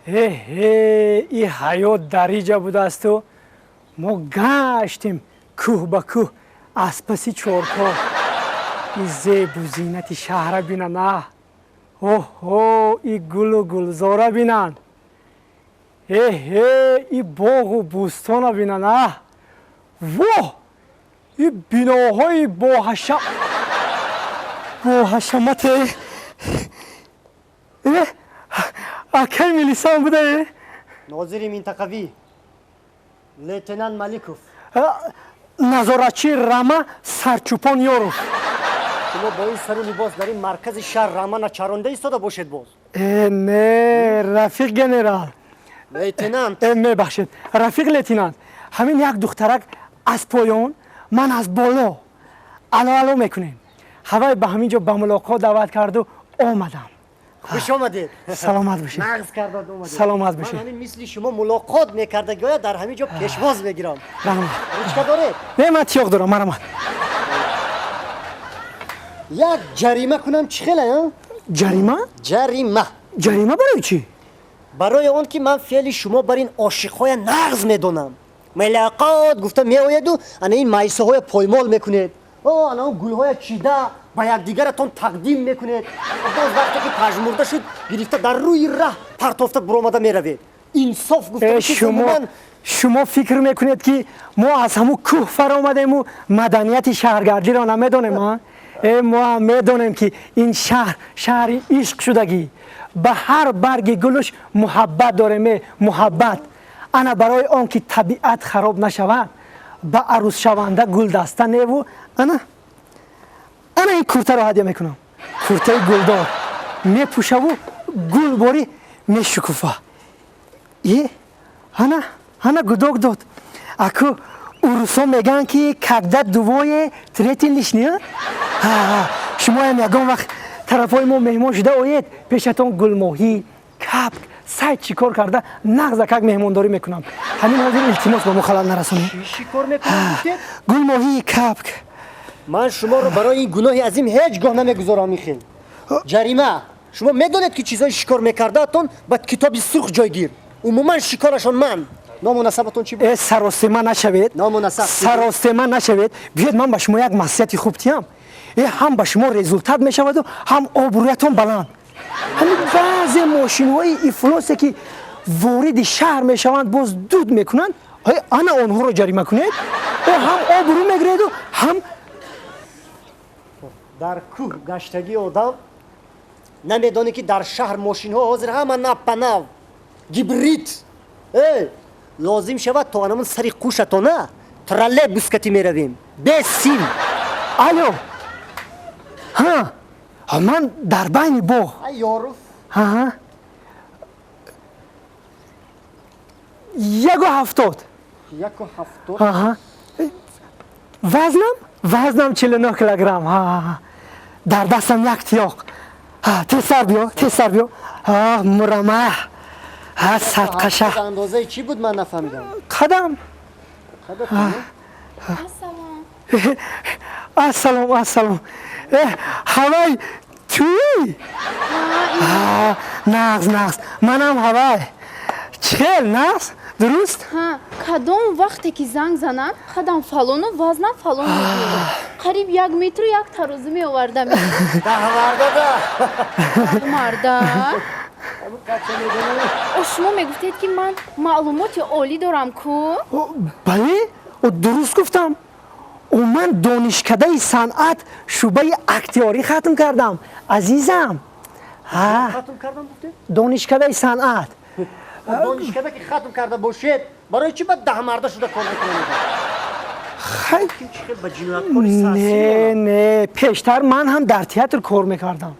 Эҳе, и ҳаёт дар иҷа будаасту мо гаштем кӯҳ ба кӯҳ аз паси чорпо. И зебу зинати шаҳра бинан, а оҳо, и гулу гулзора бинан, эҳе, и боғу бӯстона бинан, а воҳ, и биноҳои боҳашамате. Э, акай милисан будае? Нозири минтақавӣ лейтенант Маликов. Назоратчии рама Сарчӯпон Ёров. Шумо бо ин сару либос дар ин маркази шаҳр рама начаронда истода бошед боз? Э, не, рафиқ генерал. Лейтенант. Э, мебахшед, рафиқ лейтенант, ҳамин як духтарак аз поён, ман аз боло ало ало мекунем, ҳавай ба ҳамин ҷо ба мулоқот даъват карду омадам. Хуш омадед. Саломат бошед. Нағз кардад омадед. Саломат бошед. Ман ҳамин мисли шумо мулоқот мекардагиоя дар ҳамин ҷо пешвоз мегирам. Раҳмат. Ручка доред? Не, ман тиёқ дорам, марамат. Як ҷарима кунам, чӣ хела, а? Ҷарима? Ҷарима. Ҷарима барои чӣ? Барои он ки ман феъли шумо бар ин ошиқҳоя нағз медонам. Мулоқот гуфта меоеду ана ин майсаҳоя поймол мекунед, о ана он гулҳоя чида ба якдигаратон тақдим мекунед. Боз вақте ки пажмурда шуд, гирифта дар рӯи раҳ партофта буромада меравед. Инсоф гуфта Э, чиз шумо умуман. Шумо фикр мекунед, ки мо аз ҳамун кӯҳ фаромадему маданияти шаҳргардиро намедонем, а? Э, мо ҳам медонем, ки ин шаҳр шаҳри ишқ шудагӣ, ба ҳар барги гулуш муҳаббат дорем, э, муҳаббат. Ана барои он ки табиат хароб нашавад, ба арӯзшаванда гулдаста неву, ана ана ин куртаро ҳадя мекунам. Куртаи гулдор мепӯшаву гулборӣ мешукуфа. Е, ана ана гудок дод. Аку урусо мегӯянд, ки когда двое, третий лишний. Шумоям ягон вақт тарафҳои мо меҳмон шуда оед, пешатон гулмоҳӣ, капк, сайд чӣ кор карда, нағзакак меҳмондорӣ мекунам. Ҳамин ҳозир, илтимос, ба мо халал нарасонед. Чӣ кор мекунам гуфтед? Гулмоҳии капк. Ман шуморо барои ин гуноҳи азим ҳеҷ гоҳ намегузорам. Ин хел ҷарима, шумо медонед, ки чизҳои шикор мекардаатон ба китоби сурх ҷойгир, умуман шикорашон ман. Ному насабатон чӣ буд? Э, саросема нашавед. Ному насаб. Саросема нашавед. Биёед, ман ба шумо як маслиҳати хуб диҳам. Э, ҳам ба шумо результат мешаваду ҳам обрӯятон баланд. Ҳамин баъзе мошинҳои ифлосе, ки вориди шаҳр мешаванд, боз дуд мекунанд, э, ана онҳоро ҷарима кунед. Э, ҳам обрӯ мегиреду, ҳам Дар кӯҳ гаштагии одам намедонӣ, ки дар шаҳр мошинҳо ҳозир ҳама напанав гибрид. Э, лозим шавад, то анамон сари қушатона троллейбускати меравем бесим. Алло, ҳа, ман дар байни боғ. Ай, Ёров. Ҳа, 1,70. 1,70. Аҳа. Вазнам 49 килограмм. Ҳа, дар дастам як тиёқ. Ҳа, тезтар биё, тезтар биё. Ҳа, мурама. Ҳа, садқаша. Андозаи чӣ буд, ман нафаҳмидам. Қадам. Қадатон? Ассалом. Ассалом, ассалом. Э, ҳавай туи? Ҳа. Нағз, нағз, манам ҳавай. Чӣ хел, нағз, дуруст? Ҳа, кадом вақте ки занг занам, қадам фалону вазнам фалон мегӯяд. Қариб 1 метру як тарозу меоварда. Даҳмардада. Марда. О, шумо мегуфтед, ки ман маълумоти олӣ дорам ку? О, бале, о, дуруст гуфтам. О, ман донишкадаи санъат, шӯъбаи актиёрӣ хатм кардам, азизам. Ҳа. Хатм кардам гуфтед? Донишкадаи санъат. Донишкада ки хатм карда бошед, барои чӣ ба даҳмарда шуда кор мекунед? Хай. Чӣ хел ба ҷинояткори Не, не, пештар ман ҳам дар театр кор мекардам.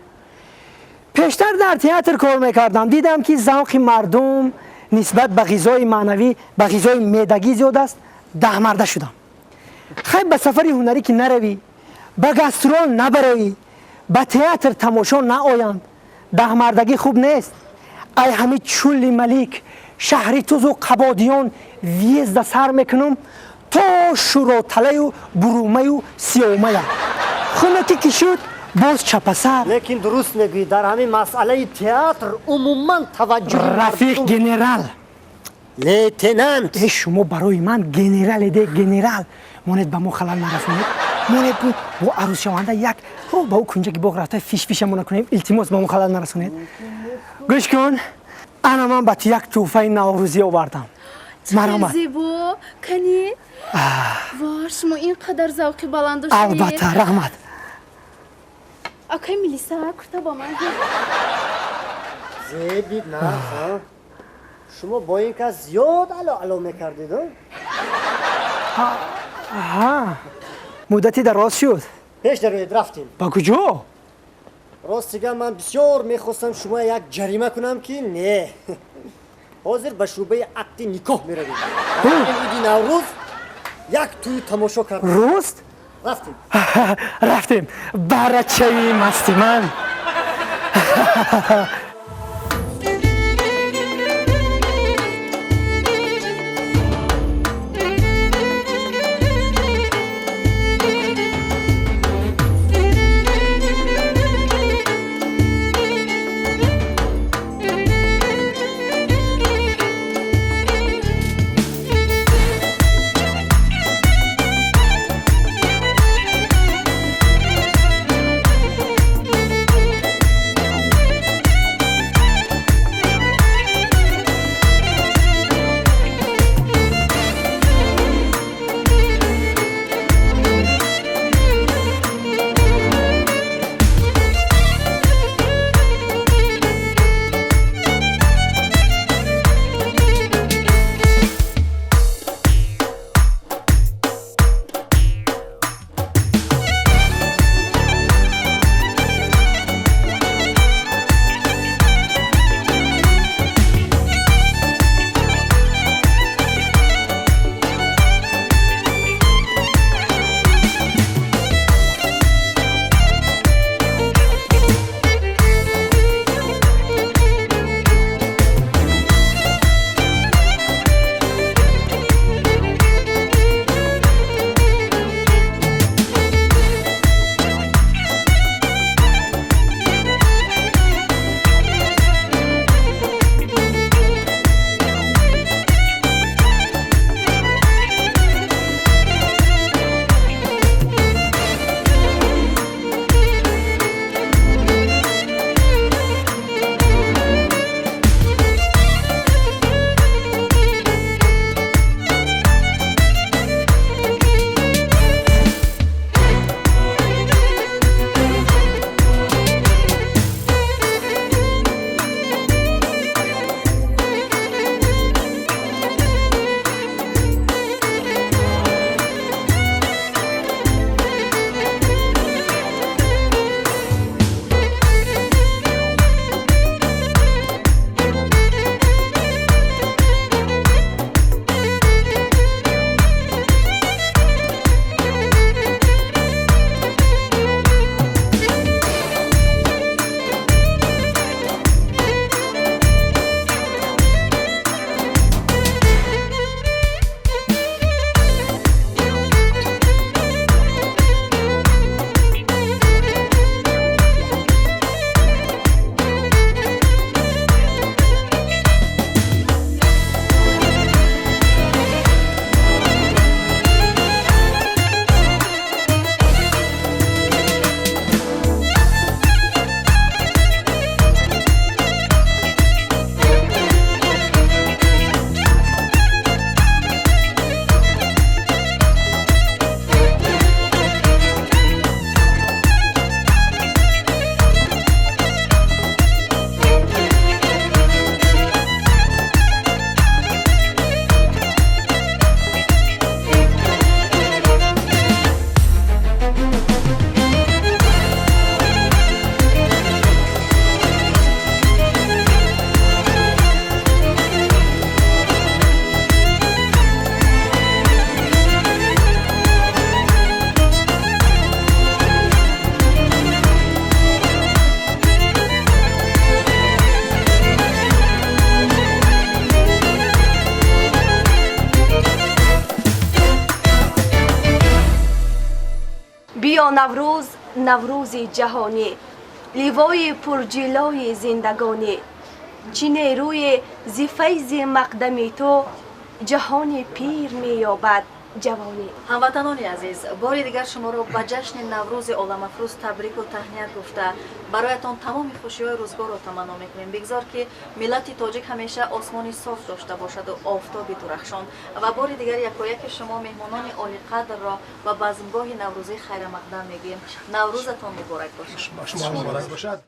Пештар дар театр кор мекардам, дидам, ки завқи мардум нисбат ба ғизои маънавӣ ба ғизои меъдагӣ зиёд аст, даҳмарда шудам. Хай, ба сафари ҳунарӣ ки наравӣ, ба гастрол набароӣ, ба театр тамошо наоянд, даҳмардагӣ хуб нест. Ай ҳами Чулли Малик, шаҳри Тузу Қабодиён въезда сар мекунам то Шӯроталаю Бурумаю Сиёмая. Хунукӣ ки шуд. Боз чапасар. Лекин дуруст мегӯӣ, дар ҳамин масъалаи театр умуман таваҷҷӯҳи Рафиқ генерал. Лейтенант. Э, шумо барои ман генераледе, генерал. Монед, ба мо халал нарасонед. Монед, бо арӯсшаванда як ба ӯ кунҷаки боғ рафта фишфишамона кунем. Илтимос, ба мо халал нарасонед. Гӯш кун, ана ман ба ту як тӯҳфаи наврӯзӣ овардам. Марҳамат. Зебо, кани ва шумо ин қадар завқи баланд доштед. Албатта, раҳмат. Акай милиса, курта ба ман. Зебид на, шумо бо ин кас зиёд ало ало мекардед? Ҳа, муддати дароз шуд. Пеш дароед, рафтем. Ба куҷо? Ростига, ман бисёр мехостам шумо як ҷарима кунам, ки не, ҳозир ба шӯъбаи ақди никоҳ меравем. Иди Наврӯз як тӯй тамошо кардем. Рост? Рафтем. Рафтем, барачаи масти ман. Биё, Наврӯз. Наврӯзи ҷаҳонӣ, ливои пурҷилои зиндагонӣ, чӣ нерӯе зи файзи мақдами ту ҷаҳони пир меёбад ҷавонӣ. Ҳамватанони азиз, бори дигар шуморо ба ҷашни Наврӯзи оламафрӯз табрику таҳният гуфта, бароятон тамоми хушиҳои рӯзгорро таманно мекунем. Бигзор, ки миллати тоҷик ҳамеша осмони соф дошта бошаду офтоби дурахшон. Ва бори дигар якояки шумо меҳмонони олиқадрро ба базмгоҳи наврӯзӣ хайрамақдам мегӯем. Наврӯзатон муборак бошад! Шумо муборак бошад!